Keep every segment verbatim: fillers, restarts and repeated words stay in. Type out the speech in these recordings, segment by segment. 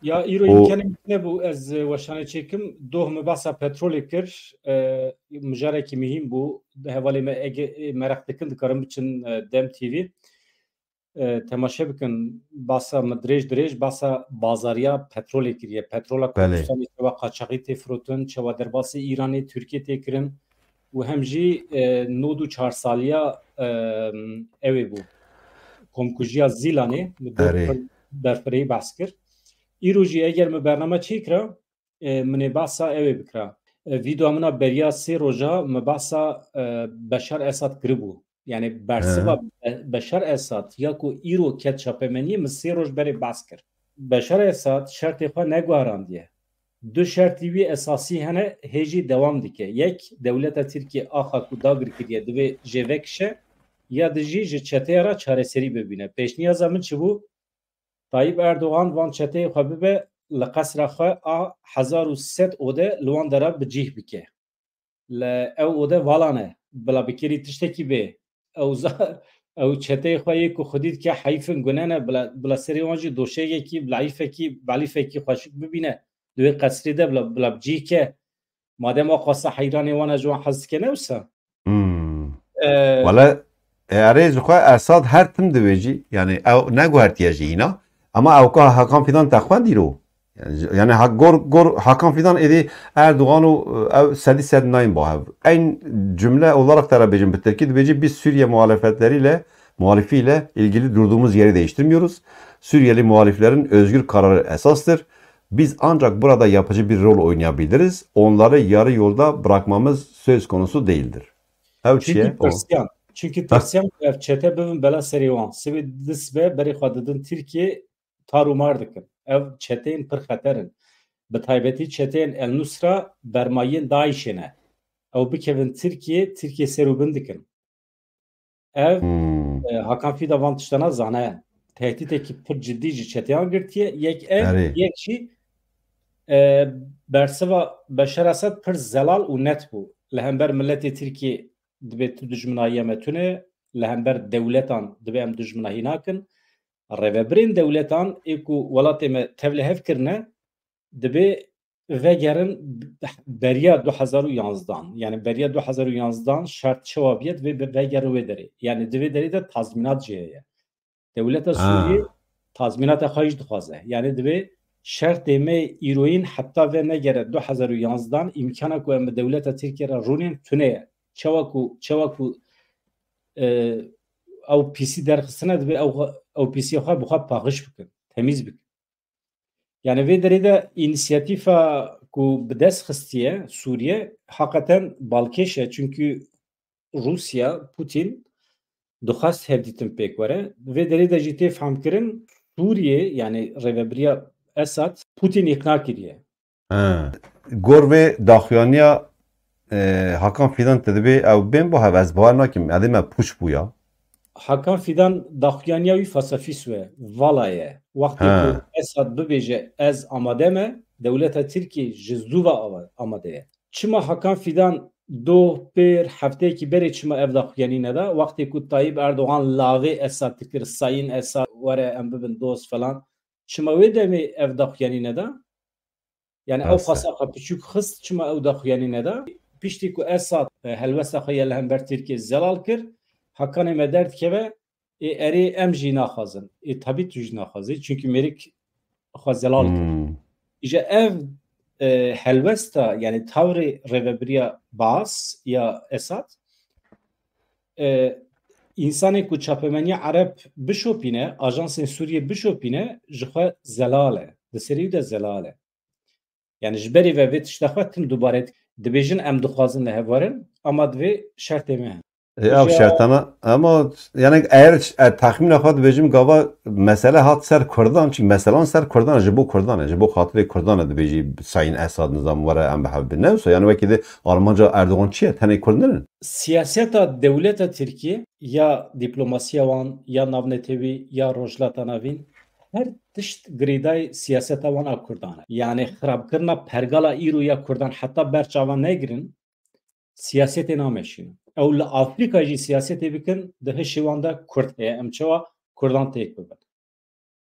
Ya îro Û- îmkanê min nebû ez, e, weşanê çêkim. Doh min behsa petrolê kir. E, mijarekî mihîm bû. Hevalê me ege, e, meraq dikin dikarin biçin, e, Dem T V. E, temaşe bikin. Behsa min dirêj dirêj behsa bazariya petrolê kiriye. Petrola Belê. Kurdistanê çawa qaçaxî tê firotin, çawa derbasî Îranê, Tirkiyê tê kirin. Û hem jî, e, nod û çar saliya, e, ewê bû. Komkujiya Zîlanê, li Erê. Berfireyî behs kir. Îro jî eger min bername çêkira, e, min ê behsa ewê bikira. E, vîdyoa min a beriya sê roja min behsa, e, Beşar Esad kiribû. Yani bersiva He. Be-, Beşar Esad ya ku îro ket çapemeniyê min sê roj berê behs kir. Beşar Esad şertê xwe neguherandiye. Du şertî wî esasî hene, hê jî dewam dike. Yek, dewleta Tirkiyê axa ku dagir kiriye divê jê vekişe, ya di jî ji çeteya re çareserî bibîne. Pêşniyaza min çi bû? Tayyip Erdogan van çeteyê xwe bibe li qesra xwe a hezar û sed ode li wan dera bi cih bike. Li ew ode vala ne, bila bi kêrî tiştekî bê. Ew za-, ew çeteyê xwe yê ku xwedî dike heyfin gune ne, bila, bila serê wan jî doşeyekî, bila îfekî, belîfekî xweşik bibîne. Di wê qesrê de bila, bila bi cih ke. Madem a xwasa heyranê wan e, ji wan hez dike, ne wisa? Hmm. Ee, Wele, e, erê ji xwe Esad her tim dibêjî, yani ew neguhertiye jî hîna. Ama ew ka Hakan Fidan te xwend îro. Yani, yani ha-, gor, gor Hakan Fidan êdî Erdogan û, e, ew sedî sed nayên ba hev. Eyn cümle olarak te re bêjim bi tirkî dibêjî, biz Suriye muhalefetleriyle, muhalifiyle ilgili durduğumuz yeri değiştirmiyoruz. Suriyeli muhaliflerin özgür kararı esastır. Biz ancak burada yapıcı bir rol oynayabiliriz. Onları yarı yolda bırakmamız söz konusu değildir. Ew çi ye? Çünkü tirsiyan. Çünkü tirsiyan ku ev çete bibin bela serê wan. Sibê di sibe berê xwe didin Tirkiyê, tar û mar dikin. Ev çeteyên pir xeter in. Bi taybetî çeteyên El Nusra bermayiyên DAIŞê ne. Ew bikevin Tirkiyê, Tirkiye ser û bin dikin. Ev, Hmm. e, Hakan Fîda van tiştana zane. Tehdîtekî pir cidî ji çeteyan girtiye. Yek ev, Erê. Yek jî, e, bersiva Beşar Esad pir zelal û net bû. Li hember miletê Tirkiyê dibê tu dijminahiya me tune, li hember dewletan dibê em dijminahî nakin. Rêvebirên dewletan ê ku welatê me tevlî hev kirine, dibê vegerin beriya du hezar û yanzdan. Yani beriya du hezar û yanzdan şert çawa biye, divê be-, vegerin wê derê. Yani di vê derê de tazmînat jê heye. Dewleta Ha. Sûriyê tazmînata xwe jî dixwaze. Yani divê şertê me îroyîn heta ve negere du hezar û yanzdan îmkana ku em bi dewleta Tirkiye re rûnên tune ye. Çawa ku, çawa ku, e, ew pîsî derxistine, divê ew, ew pîsî xwe bi xwe paxiş bikin, temîz bikin. Yani vê derê de înisiyatîfa ku bi dest xistiye Sûriye heqeten balkêş e, çünkü Rûsya, Putin dixwest hevdîtin pêk were. Vê derê de jî tê fehmkirin Sûriye, yani rêvebiriya Esad, Putin îqna kiriye. Ha. Gor vê daxuyaniya, e, Hakan Fidan te dibê ew bên bo hev, ez bawer nakim, edê me pûç bûya. Hakan Fidan daxuyaniya wî fasafîs we, vala ye. Wextê Ha. Ku Esad bibêje ez amade me, dewleta Tirkiyê ji zû ve ava-, amade ye. Çima Hakan Fidan doh, pêr, hefteyekî berê çima ev daxuyanî neda? Wextê ku Tayyip Erdogan lavê Esad dikir, Sayın Esad, were em bibin dost falan. Çima wê demê ev daxuyanî neda? Yani ew Rast e. Xwasa xwe piçûk xist, çima ew daxuyanî neda? Piştî ku Esad, e, helwesta xwe ya li hember Tirkiyê zelal kir, Hakanê me derdikeve, ê erê em jî naxwazin. Ê tabî tu jî naxwazî. Çünkü mêrik xwe zelal kir. Hmm. Îja ev, e, helwesta, yani tavrê rêvebiriya Baas ya Esad, e, însanê ku çapemeniya Ereb bişopîne, ajansên Sûriyê bişopîne, ji xwe zelal e. Di serî de zelal e. Yani ji berî ve vê tişta xwe tim dubare dik-, dibêjin em dixwazin li hev werin, ama divê şertê me hene. E, ev Îja şertana, ama yani eğer, e, texmîna xwe dibêjim gava mesele hat ser Kurdan, çünkü meselan ser Kurdan e, ji bo Kurdan e, ji bo xatirê Kurdan e dibêjî Sayın Esad nizam were em bi hev bin. Ne wisa yani wekî de Almanca Erdogan çi ye? Tenê Kurd nin. Siyaseta dewleta Tirkiyê ya diplomasiya wan, ya navnetewî, ya Rojhilata Navîn, her tişt girêdayî siyaseta wan a Kurdan e. Yani xirabkirina pergala îro ya Kurdan heta ber çavan negirin, siyasetê nameşînin. Ew li Afrîka jî siyasetê bikin, di hişê wan de Kurd heye. Em çawa Kurdan têk bibin?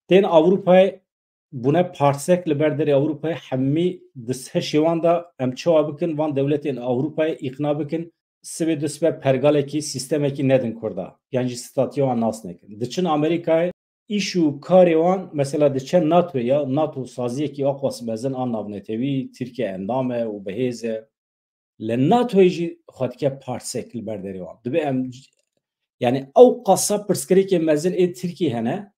Tên Ewropayê bûne parsek li ber derê Ewropayê, hemî di hişê wan de em çawa bikin, van dewletên Ewropayê îqna bikin, sibê du sibe pergalekî, sîstemekî nedin Kurda. Yan jî statiya wan nas nekin. Diçin Amerîkayê, îş û karê wan, mesela diçe NATO'ya, NATO saziyekî aqwas mezin a navnetewî, Tirkiye endam e û bi hêz e. Li NATO'yê jî xwe dike parsek li ber derê wan. Dibe em, yani ew qasa pirsgirêkê mezin ê Tirkiyê hene,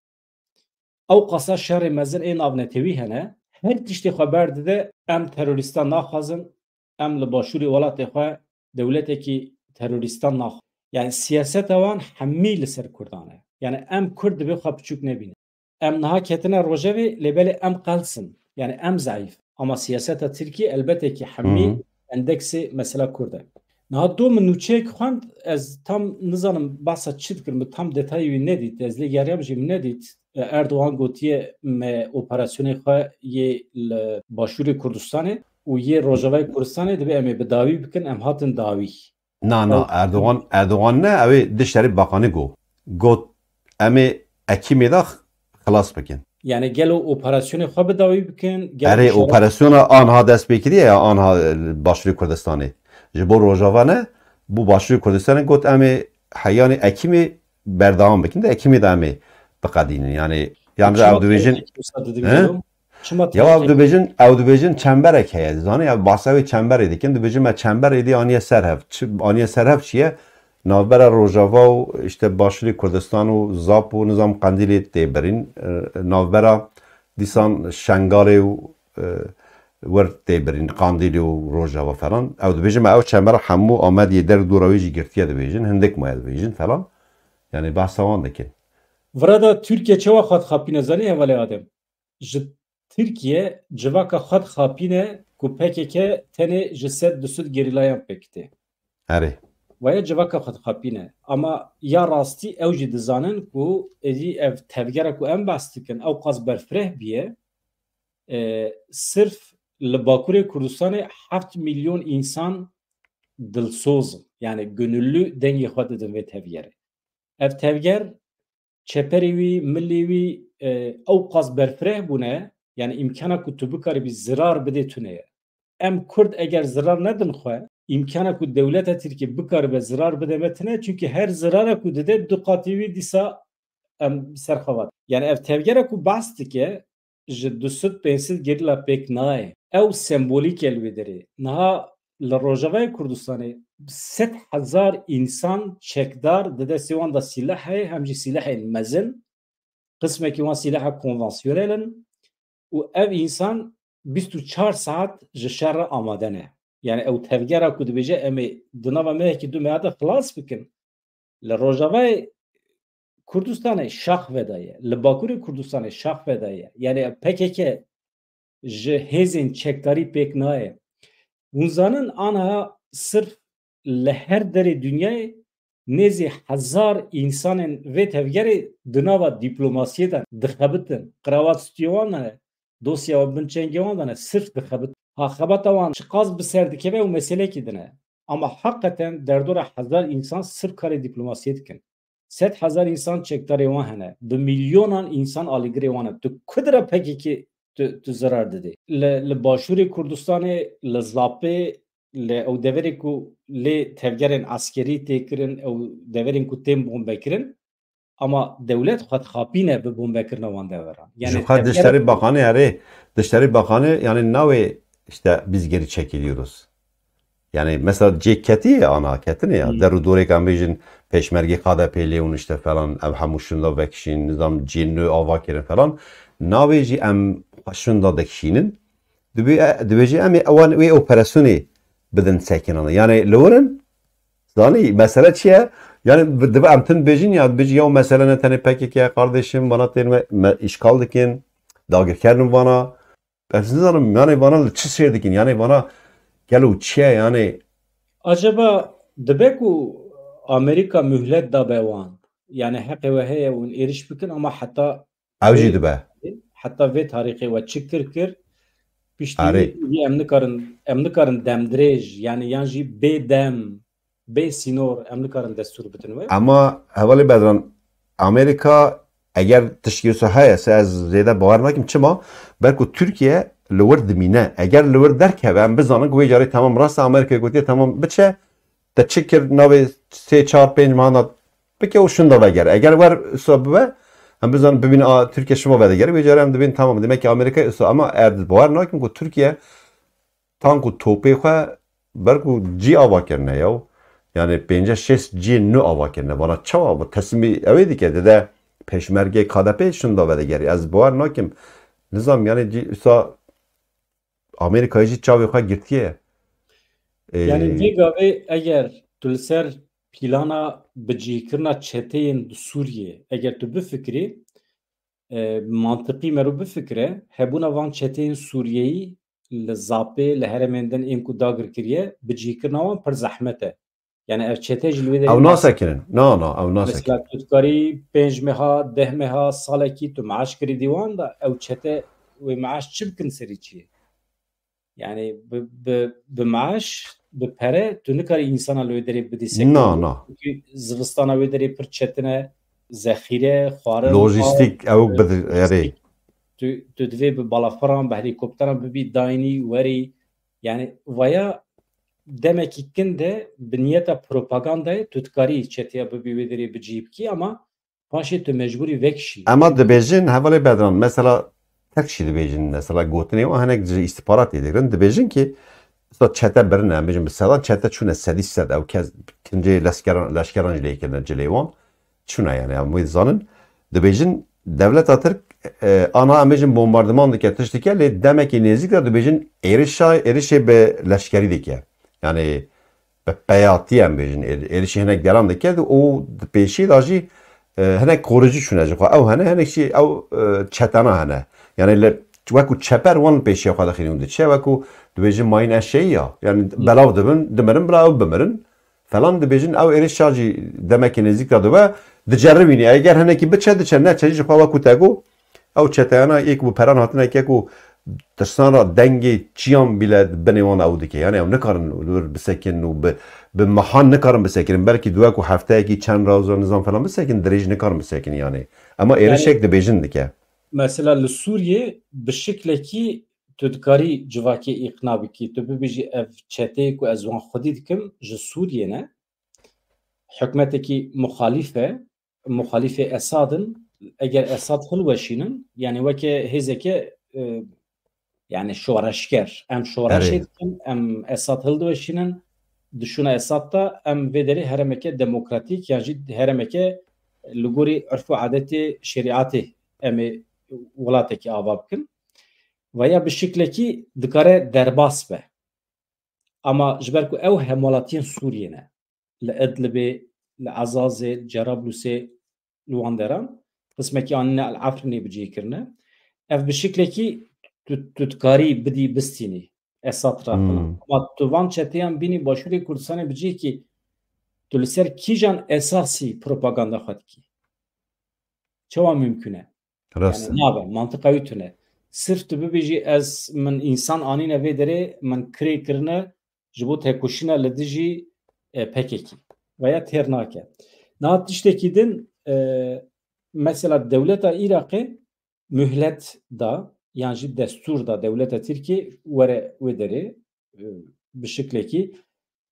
ew qasa şerê mezin ê navnetewî hene. Her tiştê xwe berdide, em terorîstan naxwazin, em li başûrê welatê xwe dewletekî terorîstan naxwazin. Yani siyaseta wan hemî li ser Kurdan e. Yani em Kurd dibê xwe piçûk nebînin. Em niha ketine rojevê, lê belê em qels in. Yani em zeîf. Ama siyaseta Tirkiyê elbete ki hemî Hı hı. endeksê mesela Kurd e. Niha do min nûçeyek xwend, ez tam nizanim behsa çi dikirim, min tam detayê wî nedît, ez lê geriyam jî min nedît. E, Erdogan gotiye me operasyonê xwe yê li Başûrê Kurdistanê û yê Rojavayê Kurdistanê dibe em ê bi dawî bikin, em hatin dawî. Na, na, Ew Erdogan, Erdogan ne, ew ê Dışişleri Bakanı got. Got, em ê Ekimê de xilas bikin. Yani gelo operasyonê xwe bi dawî bikin, gelo Erê, şeref operasyona anha dest pê kiriye ya anha, e, Başûrê Kurdistanê. Ji bo Rojava ne, bu Başûrê Kurdistanê got em ê heyanê Ekimê berdewam bikin de Ekimê de em ê biqedînin. Yani, yani Çima ew dibêjin, Kursa didin he? Gelo? Çima Ya ew dibêjin, ew dibêjin çemberek heye. Zanî ya bahsa wê çemberê dikin. Dibêjin me çemberê dî aniye ser hev. Çi, aniye ser hev çi ye? Navbera Rojava û işte Başûrê Kurdistan û Zap û nizam Qendîlê tê birîn. E, navbera dîsan Şengalê û, e, wir tê birîn, Qandîlê û Rojava falan. Ew dibêjin me ew çembera hemû Amediyê der dora wê jî girtiye dibêjin. Hindik maye dibêjin falan. Yani bahsa wan dikin. Virada Tirkiye çawa xwe dixapîne zanî hevalê Adem? Ji Tirkiye civaka xwe dixapîne ku P K K tenê ji sed du sed gerîlayan pêk tê. Erê. Waya civaka xwe dixapîne. Ama ya rastî ew jî dizanin ku êdî ev tevgera ku em behs dikin, ew qas berfireh biye, e, sirf li Bakurê Kurdistanê heft milyon însan dilsoz in. Yani gönüllü dengê xwe didin vê tevgerê. Ev tevger çeperê wî, milê wî, e, ew qas berfireh bûne, yani îmkana ku tu bikaribî zirar bidê tune ye. Em Kurd eger zirar nedin xwe, îmkana ku dewleta Tirkiyê bikaribe zirar bide me tune, çunkî her zirara ku dide du qatî wî dîsa em ser xwe vat. Yani ev tevgera ku behs dike, ji du sed pênc sed gerîla pêk nayê. Ew sembolîk e li wê derê. Niha li Rojavayê Kurdistanê sed hezar însan çekdar di destê wan de sîleh heye, hem jî sîlehên mezin. Qismekî wan sîleha konvansiyonel in û ev însan bîst û çar saet ji şer re amade ne. Yani ew tevgera ku dibêje em ê di nava mehekî du meha de xilas bikin, li Rojavayê Kurdistanê şax vedaye, li Bakurê Kurdistanê şax vedaye. Yani P K K ji hêzên çekdarî pêk nayê. Hûn zanin anha sirf li her derê dinyayê nêzî hezar însanên vê tevgerê di nava dîplomasiyê de dixebitin. Qrawat stûyê wan de ne, dosya wan bin çengê wan de ne, sirf dixebit. Ha xebata wan çiqas bi ser dikeve ew meselekî din e. Ama heqeten derdora hezar însan sirf karê dîplomasiyê dikin. Sed hezar însan çekdarê wan hene. Bi milyonan însan alîgirê wan e. Tu ku dire P K K tu, tu zirar didê? Li, li Başûrê Kurdistanê, li Zapê, li ew deverê ku lê tevgerên eskerî tê kirin, ew deverên ku tên bombekirin, ama dewlet xwe dixapîne bi bombekirina wan deveran. Ji Yani xwe tevgera Dışişleri Bakanı erê, Dışişleri Bakanı yani navê işte biz geri çekiliyoruz. Yani mesela cêk ketiye ana ketine ya. Hmm. Der û dorêk em bêjin pêşmergê K D P lê hûn işte falan, ev hemû şunda vekişîn, nizam cênû ava kirin falan. Navê jî em şunda dikişînin. Dibê, dibêjî em ê ewan wê operasyonê bidin sekinana. Yani li wir in, zanî mesele çi ye? Yani bi-, dibe em tin bêjin ya, dibêjî ya mesele ne tenê P K K ye kardeşim, bana tên me, me işgal dikin, dagirkerin vana. Ez nizanim, yani vana li çi sêr dikin? Yani vana gelo çi ye yani? Acaba dibe ku Amerîka muhlet dabe wan? Yani heqê we heye hûn êriş bikin ama heta Ew jî vê, dibe. Heta vê tarîxê we çi kir kir? Piştî Erê. Wî em nikarin, em nikarin demdirêj, yani yan jî bê dem, bê sînor em nikarin destûr bidin we? Ama hevalê Bedran, Amerîka Eger tiştî wisa heye, se ez zêde bawer nakim, çima? Belku Tirkiye li wir dimîne. Eger li wir derkeve, em bizanin ku wê carê temam rast e, Amerîkayê gotiye temam biçe, te çi kir navê sê, çar, pênc mehan de bike û şunda vegere. Eger wer wisa bibe, em bizanin bibînin, a, Tirkiye şima vedigere, wê carê em dibên temam. Demek ki Amerîka wisa, ama ez bawer nakim ku Tirkiye tank û topê xwe ber ku cî ava kirine ya. Yani pênceh şêst cî nû ava kirine. Vana çawa bu teslîmî ew ê dike, dide pêşmergê K D P şunda vedigere. Ez bawer nakim. Nizam yani cî, wisa Amerîkayê jî çavê xwe girtiye. Ê, Yani vê gavê eger tu li ser plana bicihkirina çeteyên di Sûriyê, eger tu bifikirî, e, mantiqî mero bifikire, hebûna van çeteyên Sûriyeyî li Zapê, li herêmên din ên ku dagir kiriye, bicihkirina wan pir zehmet e. Yani ev çete jî li wê derê Ew nas- nasekirin. Na, na, ew nasekirin. Mesela tu dikarî pênc meha, deh meha, salekî tu maaş kirî dî wan da, ew çete wê maaş çi bikin serî çi? Yani bi, bi, bi maaş, bi pere tu nikarî însana li wê derê bidî sekinî. Na, na. Çünkü zivistana wê derê pir çetin e, zexîre, xwarin, Lojîstîk, av, ew e, bidi-, erê. lojîstîk. Tu, tu divê bi balafiran, bi helîkopteran bibî dayînî, werî. Yani vaya demekî kin de bi niyeta propagandayê tu dikarî çeteya bibî wê derê bicî bikî, ama paşê tu mecbûrî vekişî. Ema dibêjin, hevalê Bedran, mesela tek jî dibêjin, mesela gotinê wan hinek ji îstîxbaratê digirin, dibêjin ki, mesela çete birine, em bêjin bi sedan çete çûne, sedî sed, ew kes kincê leskeran, leşkeran jî lê kirine cilê wan. Çûne yani, em wê dizanin. Dibêjin, dewleta Tirk, e, ana em bêjin bombardiman dike, tişt dike, lê demekî nêzîk de dibêjin êrişa, êrişê bi leşkerî dike. Yani bi peyatî em bêjin, êr-, êrişî hinek gelan dike û di pêşî de jî, e, hinek koricî çûne ji xwe. Ew hene, hinek jî ew, e, çetena hene. Yani li, wekû çeper wan li pêşiya xwe dixînin û diçe, wekû dibêjin mayîn eşeyî ya. Yani belav dibin, dimirin, bila ew bimirin. Falan dibêjin, ew êrişa jî demekî nêzîk de dibe, diceribînî. Eger hinekî biçe, diçe, neçe jî ji xwe wekû te got, ew çeteyana ê ku bi peran hatine, ke ku tirsan ra dengê çiyan bîle binê wan ew dike. Yani ew nikarin li wir bisekin û bi, bi mehan nikarin bisekin. Belkî di wek û hefteyekî çend roza nizam falan bisekin, dirêj nikarin bisekin yani. Ema Yani êrişek dibêjin dike. Mesela li Sûriyê bi şiklekî tu dikarî civakê îqna bikî, tu bibêjî ev çeteyê ku ez wan xwedî dikim ji Sûriyê ne. Hikûmetekî muxalîf e, muxalîfê Esad in. Eger Esad hilweşînin, yani weke hêzeke, e, yani şoreşger, em şoreşê Erê. dikin, em Esad hildiweşînin, di şûna Esad de em vê derê heremeke demokratîk yan jî heremeke li gorî urf û adetê şerîatê em ê welatekî ava bikin. Veya bi şiklekî dikare derbas be. Ama ji ber ku ew hemwelatiyên Sûriyê ne, li Idlibê, li Ezazê, li Cerablusê, li wan deran, qismekî anîne El Efrînê bicihkirine. Ev bi şiklekî tu, tu dikarî bidî bistînî Esad ra Hmm. falan. Ama tu van çeteyan bînî Başûrê Kurdistanê bicihkî, tu li ser kîjan esasî propaganda xwe dikî? Çawa mimkun e? Rast Yani e. nabe, mantiqa wî tune. Sirf tu bibêjî ez, min însan anîne vê derê, min kirê kirine ji bo tekoşîna li dijî, e, P K K veya têr nake. Niha tiştekî din, e, mesela dewleta Iraqê muhlet da, yan jî destûr da dewleta Tirkiyê were wê derê, e, bi şiklekî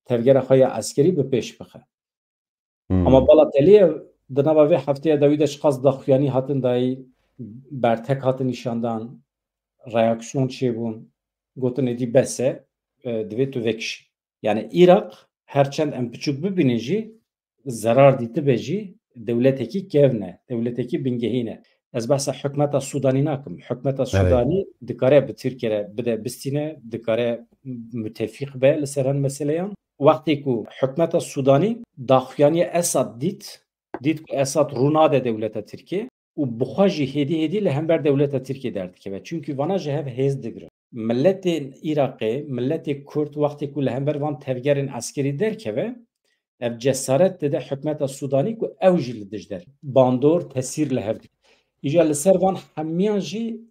tevgera xwe ya eskerî bi pêş bixe. Hmm. Ama Balotelli di nava vê hefteya dawî de çiqas daxuyanî hatin dayî, bertek hatin nîşandan, reaksiyon çêbûn, gotin êdî bes e, e, divê tu vekişî. Yani Iraq her çend em piçûk bibînin jî, zerar dîtibe jî dewletekî kevn e, dewletekî bingehîn e. Ez behsa hikûmeta Sûdanî nakim. Hikûmeta Evet. Sûdanî dikare bi Tirkiye re bide bistîne, dikare mütefîq be li ser hin meseleyan. Wextê ku hikûmeta Sûdanî daxuyaniya Esad dît, dît ku Esad rû nade dewleta Tirkiye û bi xwe jî hêdî hêdî li hember dewleta Tirkiye derdikeve. Çunkî vana ji hev hêz digirin. Miletên Iraqê, miletê Kurd wextê ku li hember van tevgerên eskerî derkeve, ev cesaret dide hikûmeta Sûdanî ku ew jî li dij der bandor, tesîr li hev dike. Îja li ser van hemiyan jî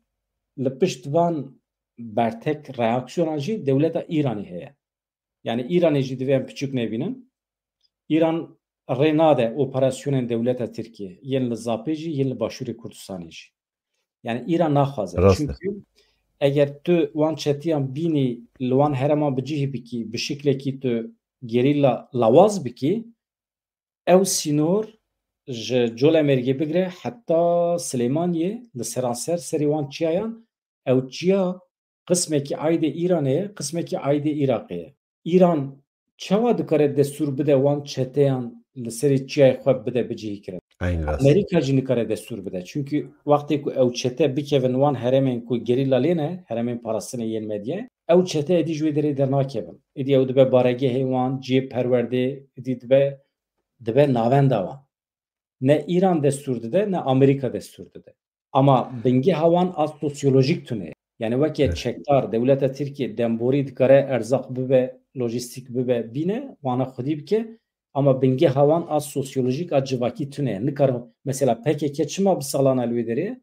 li pişt van bertek reaksiyonan jî dewleta Îranê heye. Yani Îranê jî divê em piçûk nebînin. Îran rê nade operasyonên dewleta Tirkiyê, yên li Zapê jî, yên li Başûrê Kurdistanê jî. Yani Îran naxwaze. Rast e. Çünkü eger tu wan çetiyan bînî li wan hereman bi cihî bikî, bi şiklekî tu gerîla lawaz bikî, ew sînor ji Colemêrgê bigire heta Silêmaniyê, li seranser serê wan çiyayan, ew çiya qismekî aîdê Îranê ye, qismekî aîdê Iraqê ye. Îran çawa dikare destûr bide wan çeteyan li serê çiyayê xwe bide bicihîkirin? Eyn rast. Amerîka jî nikare destûr bide. Çünkü wextê ku ew çete bikevin wan herêmên ku gerîla lê ne, herêmên parastinê yên medyayê, ew çete êdî ji wê derê dernakevin. Êdî ew dibe baregehê wan, cihê perwerdê, êdî dibe, dibe navenda wan. Ne Îran destûr dide, ne Amerîka destûr dide. Ama bingeha wan a sosyolojîk tune ye. Yani weke Evet. çekdar, dewleta Tirkiye demborî dikare erzaq bibe, lojîstîk bibe, bîne, wana xwedî bike. Ama bingeha wan a sosyolojîk a civakî tune ye. Nikare, mesela P K K çima bi salana li wê derê ye?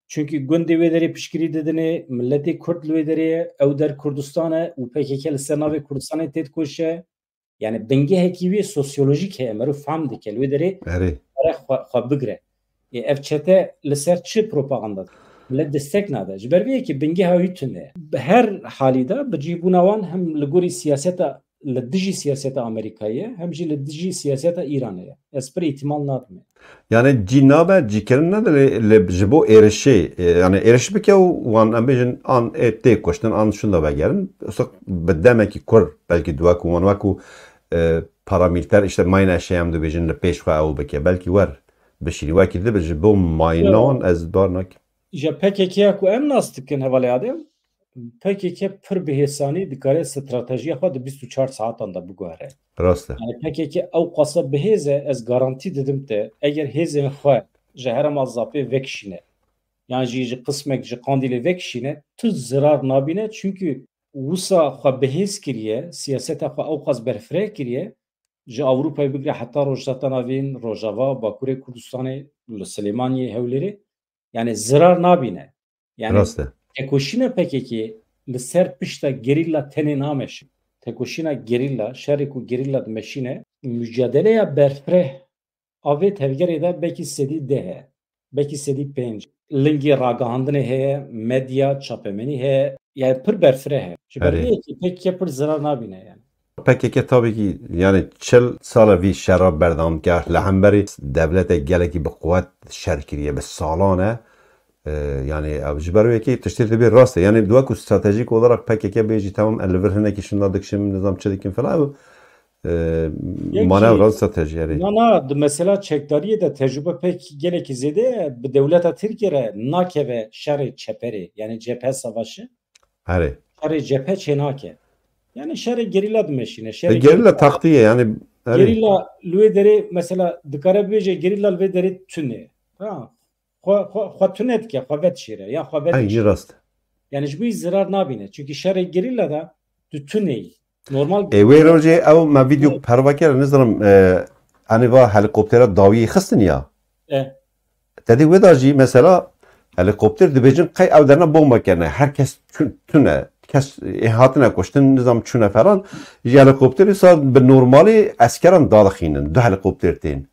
Çünkü gundê wê derê piştgirî didinê, milletê Kurd li wê derê ye, ew der Kurdistan e û P K K li ser navê Kurdistanê têdikoşe. Yani bingehekî wê sosyolojîk heye, merû fehm dike, li wê derê Erê. kare xwe, xwe bigire. Ê, ev çete li ser çi propaganda dike? Millet destek nade. Ji ber vê yekê bingeha wî tune ye. Bi her halî de bicihbûna wan hem li gorî siyaseta, li dijî siyaseta Amerîkayê ye, hem jî li dijî siyaseta Îranê ye. Ez pir îhtimal nadim. Yani cî nabe, cîkirin nade lê, lê ji bo êrişê, e, yani êriş bike û wan em bêjin an ê tê kuştin, an şunda vegerin. Usta bi demekî kur, belkî di wek û wan wek û, e, paramîlter, işte mayîna şey em dibêjin li pêş xwe ew bike. Belkî wer bişînî. Wekî dibe ji bo mayîna Yo. wan ez bar nakim. Ji P K K ya ku em nas dikin hevalê Adem, P K K pir bi hêsanî dikare stratejiya xwe di bîst û çar saetan de biguhere. Rast e. Yani P K K ew qasa bi hêz e, ez garantî didim te, eger hêzên xwe ji herêma Zapê vekişîne, yan jî ji qismek ji Qandîlê vekişîne, tu zirar nabîne, çünkü wisa xwe bi hêz kiriye, siyaseta xwe ew qas berfireh kiriye, ji Ewropayê bigire heta Rojhilata Navîn, Rojava, Bakurê Kurdistanê, li Silêmaniyê, Hewlêrê, yani zirar nabîne. Yani Rast e. tekoşîna P K K li ser pişta gerîla tenê nameşe. Tekoşîna gerîla, şerê ku gerîla dimeşîne, mucadeleya berfireh a vê tevgerê de belkî sedî deh e, belkî sedî pênc. Lingê ragihandinê heye, medya, çapemenî heye, yani pir berfireh e. Ji ber Erê. vê yekê P K K pir zirar nabîne yani. P K K tabii ki yani çil sal e vî şera berdewam dike, li hemberî dewlete gelekî bi quwet şer kiriye, bi salan e. E, yani ev ji ber wê yekê tiştê dibê rast e. Yani di wek ku stratejik olarak P K K bêjî tamam, ez li vir hinekî şinda dikişim, nizam çi dikim falan, ew, e, Yekî manevra strateji, erê. Na, na, di mesela çekdariyê de tecrube pek gelekî zêde ye, bi dewleta Tirkiye re nakeve şerê çeperê, yani cephe savaşı. Herê. Şerê cephe çênake. Yani şerê gerîla dimeşîne, E, şerê gerîla gerîla. taktî ye, yani, erê. Gerîla li wê derê mesela dikare bibêje gerîla li vê derê tune. Ha. Xwe, xwe, xwe tune dike, xwe vedişêre ya xwe Ay, vedişêre. Yî rast. Yani ji bo yî zirar nabîne. Çünkü şerê gerîla de tu tune yî. Normal. E, wê rojê ew me vîdeo Evet. perve kir, nizanim, e, enê va helikoptera dawiyê xistin ya. E. Te dî wê da jî mesela helikopter dibêjin qey ew derine bomba kirine. Her kes tun-, tune. Kes ê hatine kuştin, nizam çûne falan. Ji helikopterê sa bi normalî eskeran dadixînin. Du helikopter tên.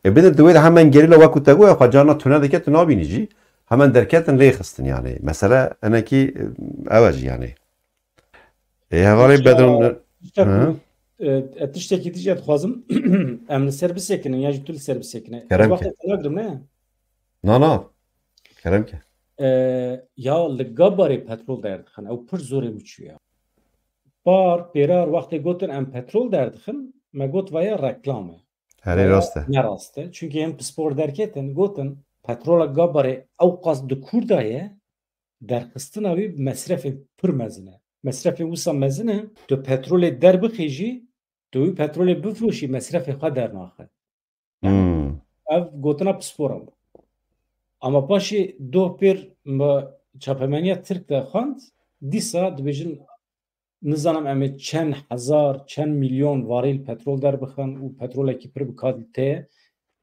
E, bidin tu wê de hemen gerîla wekû te goya xwe carna tune dike, tu nabînî jî. Hemen derketin lê xistin yani. Mesele enekî, e, ew e jî yani. E, hevalê Ya, Bedran, tiştek Hı? ku, e, e, tiştekî dî jî ez dixwazim, em li ser bisekinin, ya jî tu li ser bisekine. Kerem Ez ke. wextê te nagirim, ne? Na, na. Kerem ke. E, ya li Gabarê petrol derdixin, ew pir zorê min çû ya. Par, pêrar wextê gotin em petrol derdixin, me got vaya reklam e. Herê Vaya rast e. ne rast e. Çünkü em pispor derketin, gotin petrola Gabarê ew qas di kûr de ye, derxistina wî mesrefê pir mezin e. Mesrefê wisa mezin e, tu petrolê derbixî jî, tu wî petrolê bifroşî, mesrefê xwe dernaxe. Yani Hmm. ev gotina pispora bû. Ama paşê doh pêr me çapemeniya Tirk de xwend, dîsa dibêjin nizanim em ê çend hezar, çend milyon varîl petrol derbixin û petrolekî pir bi kalîte ye.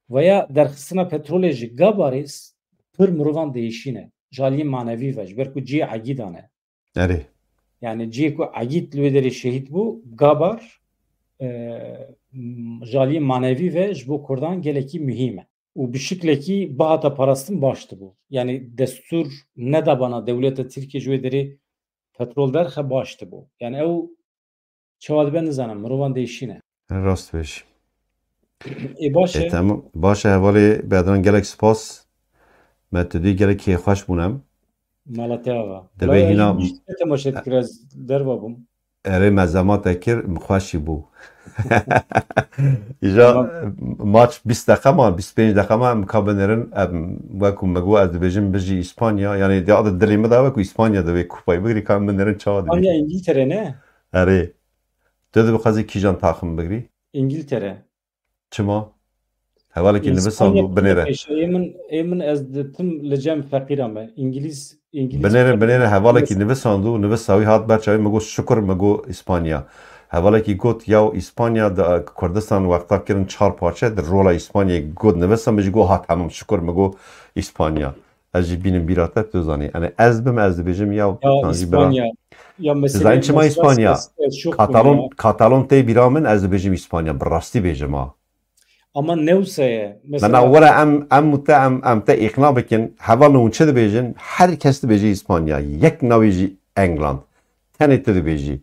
Veya derxistina petrolê ji Gabarê s-, pir mirovan değişîne. Ji aliyê manevî ve, ji ber ku cihê egîdan e. Erê. Yani cihê ku egîd li wê derê şehîd bû, Gabar, e, m-, ji aliyê manevî ve ji bo Kurdan gelekî muhîm e. Û bi şiklekî bihata parastin baş dibû. Yanî destûr nedabana dewleta Tirkiye ji wê derê petrol derxe baş dibû. Yanî ew çawa dibe nizanim, mirovan değişîne. Rast bêjî. Ê baş Ê e, tamam. Baş e, hevalê Bedran, gelek spas. Me tu dî gelek kêfxweş bûn em. Mala te ava. Dibê Wala ez hîna jî temaşe dikir, ez derva bûm. Erê, me zema te kir, min xweşî bû. Îja Tamam. Maç bîst deqa ma, bîst pênc deqa ma em ka binêrin, em wekû me got, ez dibêjim bijî Îspanya. Yanî di adı dilê min de wekû Îspanya divê kupayê bigirî, ka em binêrin çawa dibê. Spanya, İngiltere ne? Erê. Tu dibixwazî kîjan taxim bigirî? İngiltere. Çima? Hevalekî Îspanya nivisandû binêre. Ê min, ê min ez ditim li cem feqîra me. İngiliz, İngiliz Binêre, feqîr. Binêre, hevalekî nivisandû, nivisa wî hat ber çavê min got şukur, min got Îspanya. Hevalekî got ya Îspanya di Kurdistan wexta kirin çar parçe, di rola Îspanyayê got nivisa, min jî got ha tamam şukur, min got Îspanya. Ez jî bînim bîra te, tu zanî. Yanî ez bim, ez dibêjim ya Ya tan jî bira. İspanya. Ya Tu mesele, zanî çima mesele Îspanya? siyasî şok bû Katalon, ya. Katalon tê bîra min, ez dibêjim Îspanya. Bi rastî bêjim ha. Ama ne wisa ye? Na, Mesela na, were em, em û te, em, em te îqna bikin. Hevalno hûn çi dibêjin? Her kes dibêje Îspanya. Yek nabêjî England. Tenê tu dibêjî.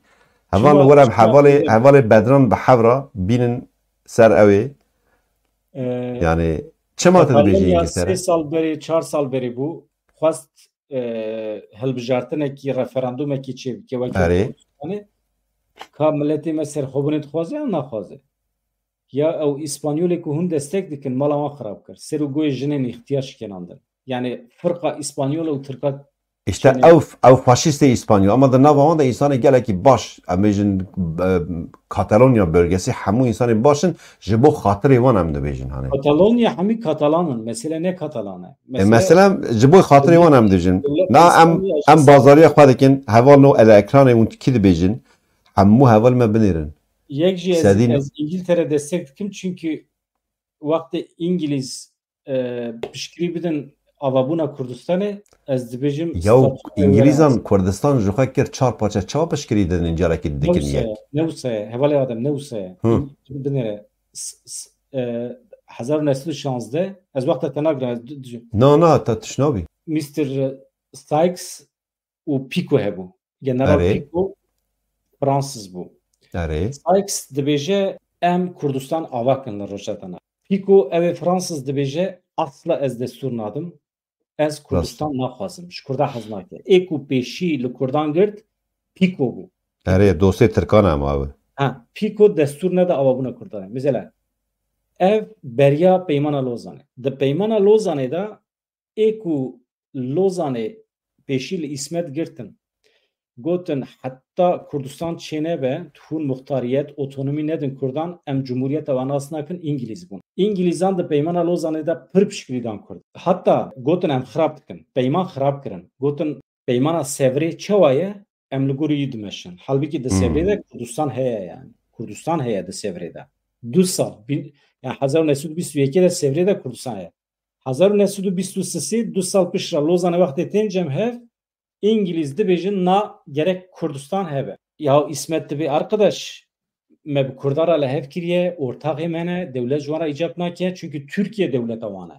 Hevalno Çima, were em çima hevalê, öyle? Hevalê Bedran bi hevra bînin ser ew ê. Ee, Yani çima tu dibêjî Katalonya İngiltere? Sê sal berê, çar sal berê bû. Xwest, e, hilbijartinekî, referandumekî çêbike weke Erê. Kurdistanê. Ka miletê me serxwebûnê dixwaze yan naxwaze? Ya ew Îspanyolê ku hûn destek dikin, mala wan xirab kir. Ser û goyê jinên îxtiyar şikenandin. Yani firqa Îspanyol û Tirka İşte çênê. Ew, ew faşistê Îspanyol. Ama di nava wan de insanê gelekî baş, em bêjin, e, Katalonya bölgesi, hemû insanê baş in, ji bo xatirê wan em dibêjin hani. Katalonya hemî Katalan in. Mesele ne Katalan e. E, mesela ji bo xatirê wan em dibêjin. Na em, em bazariya xwe dikin, hevalno ele ekranê hûn kî dibêjin. Hemû heval me binêrin. Yek jî ez, Sedîn. Ez İngiltere destek dikim çünkü wextê İngiliz, e, piştgirî bidin avabûna Kurdistanê, ez dibêjim Ya statû İngilizan were. Kurdistan ji xwe kir çar parçe, çawa piştgirî didin carekî dikin Newse, yek. Newse, hevalê Adem Newse. Hı. Binêre, s-, s-, e, hezar û neh sed û şazdeh, ez wexta te nagirim, ez du-, du-, Na, na, te tişt nabî. Mister Sykes û Picot hebû. General Erê. Picot Fransız bû. Erê. Sykes dibêje em Kurdistan ava kin li Rojhilata Nav. Picot ew ê Fransız dibêje asla ez destûr nadim. Ez Kurdistan naxwazim. Ji Kurda hez nake. Ê ku pêşî li Kurdan girt Picot bû. Erê, dostê Tirkan e ama ew. Ha, Picot destûr neda avabûna Kurdan e. Mesela ev beriya Peymana Lozanê. Di Peymana Lozanê de ê ku Lozanê pêşî li Îsmet girtin, gotin heta Kurdistan çênebe, hûn muxtariyet, otonomî nedin Kurdan, em cumhuriyeta wan nas nakin, Îngilîz bûn. Îngilîzan di Peymana Lozanê de pir piştgirî dan Kurd. Heta gotin em xirab dikin. Peyman xirab kirin. Gotin peymana Sevrê çawa ye? Em li gorî wî dimeşin. Halbikî di Hmm. Sevrê de Kurdistan heye yani. Kurdistan heye di Sevrê de. Du sal, bin, yani hezar û neh sed û bîst û yekê de Sevrê de Kurdistan heye. Hezar û neh sed û bîst û sisê, du sal pişt re Lozanê wextê tên cem hev, Îngilîz dibêjin na gerek Kurdistan hebe. Ya Îsmet dibê arkadaş, me bi Kurdan re li hev kiriye, ortaxê me ne, dewlet ji wan re îcab nake, çünkü Türkiye dewleta wan e.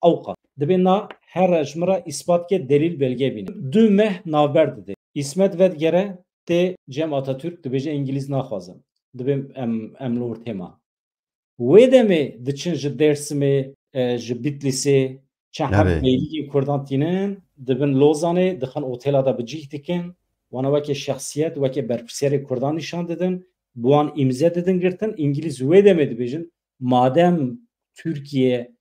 Ewqas. Dibê na her re ji min re îspat ke, delîl belge bîne. Du meh navber dide. Îsmet vedigere tê cem Atatürk, dibêje Îngilîz naxwazim. Dibê em, em li ortê ma. Wê demê diçin ji Dêrsimê, e, ji Bitlîsê, çend heb Erê. beylikên Kurdan tînin, dibin Lozanê, dixin otela de bi cih dikin. Wana weke şexsiyet, weke berpirsiyarê Kurdan nîşan didin. Bi wan îmze didin girtin. Îngilîz wê demê dibêjin, madem Tirkiye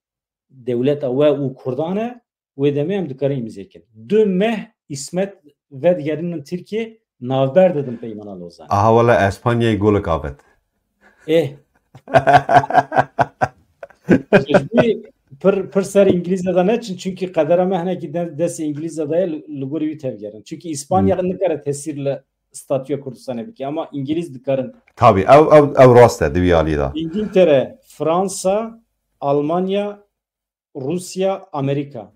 dewleta we û Kurdan e, wê demê em dikarin îmze kin. Du meh Îsmet vedigerînin Tirkiye, navber didin Peymana Lozanê. Aha, wala Espanyayê golik avêt. Eh. Ji bo pir, pir ser Îngilîzê de neçin, çünkü qedera me hinekî de, destê Îngilîzê de ye, li, li gorî wî tevgerin. Çünkü Îspanya Hmm. nikare tesîr li statûya Kurdistanê bike, ama Îngilîz dikarin. Tabii, ew, ew, ew rast e, di wî alî de. Îngiltere, Fransa, Almanya, Rûsya, Amerîka.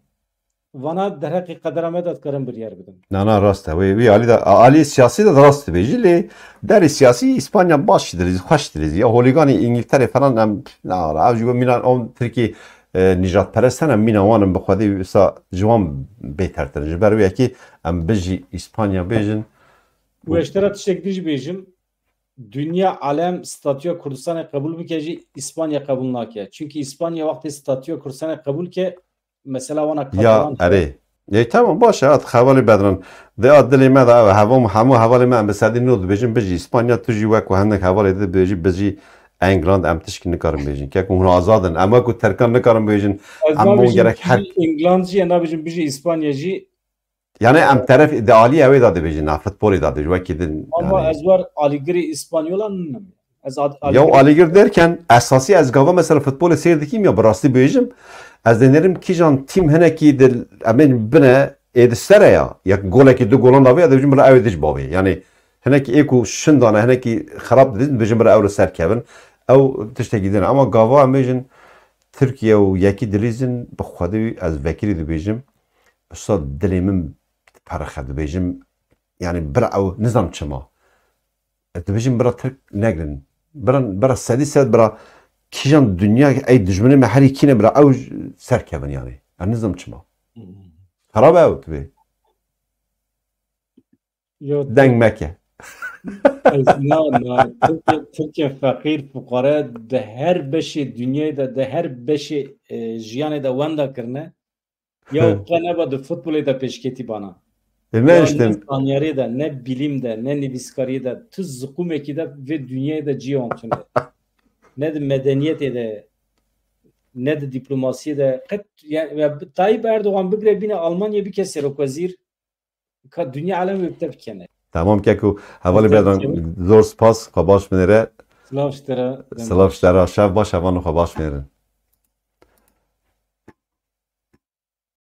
vana derheqê qedera me de dikarin biryar bidin. Na na, rast e. Wê, wî alî de, alî siyasî de rast dibêjî, lê derê siyasî Îspanya baş dirêzî, xweş dirêzî. Ya holîganê Îngilterê falan em, na, ev ji bo mîna, em Tirkî, e, nîjadperest hene, mîna wan em bi xwedî wisa ji wan bêtertir. Ji ber wê yekê em bijî Îspanya bêjin. Û ez te re tiştek dî jî bêjim, dinya alem statûya Kurdistanê qebûl bike jî Îspanya qebûl nake. Çunkî Îspanya wextê statûya Kurdistanê qebûl ke, mesela wana Ya Katalan erê. Ê, tamam, baş e, at xevalê Bedran. De at dilê me de ev, hevam, hemû hevalê me em bi sedî nod dibêjin, bijî Îspanya, tu jî wek ku hinek hevalê dibêjî, bijî England, em tişkî nikarin bêjin. Kek hûn azad in. Em wek ku Terkan nikarin bêjin, Ez em bon nabêjim gerek her bijî England jî, ez nabêjim bijî Îspanya jî. Yani em teref de alî ew ê de dibêjin, ha, futbolê de dibêjin, wekî din. Ama Yani. Ez war alîgirê Îspanyolan nim. Ez ad- Ya alîgir derken esasî ez gava mesela futbolê seyr dikîm ya bi rastî bêjim. Ez dênerim kîjan tîm hinekî di em ê bine ê di sere ya. Ya golekî du golan davê ya dibêjim bila ew ê dij bavê. Yani hinekî ê ku şindane, hinekî xerab didin dibêjim bila ew li ser kevin. Ew tiştekî din. Ama gava em bêjin Tirkiye û yekî dilîzin bi xwedî ez vekirî dibêjim. Usta dilê min diperexe dibêjim. Yani bira ew nizam çima. Ez dibêjim bira Tirk negrin. Bira, bira sedî sed bira kîjan dinya ey dijminê me herî kîne bira ew j- serkevin yani. Ez nizam çima. Xerab e ew dibê. Yo, Deng meke. Ez na, na. Tirkiye, Tirkiye feqîr, fuqare di her beşê dinyayê de, di her beşê e, jiyanê de wenda kirine. Ya qe neba di futbolê de pêşketî bana. E ne Ya işte. Ne zanyarê de, ne bilîm de, ne nivîskariyê de, tu ziqûmekî de vê dinyayê de cî wan tune. Ne di medeniyetê de, ne di dîplomasiyê de. Qet, yani, ya Tayyip Erdogan bigre bîne Almanya bike serokwezîr, ka dinya alem wê bi te bikene. Tamam keko. Hevalê Tabii, Bedran tabii. Zor spas. Xwe baş binêre. Silav ji te re. Silav ji te re. Şev baş, hevalê xwe baş binêrin.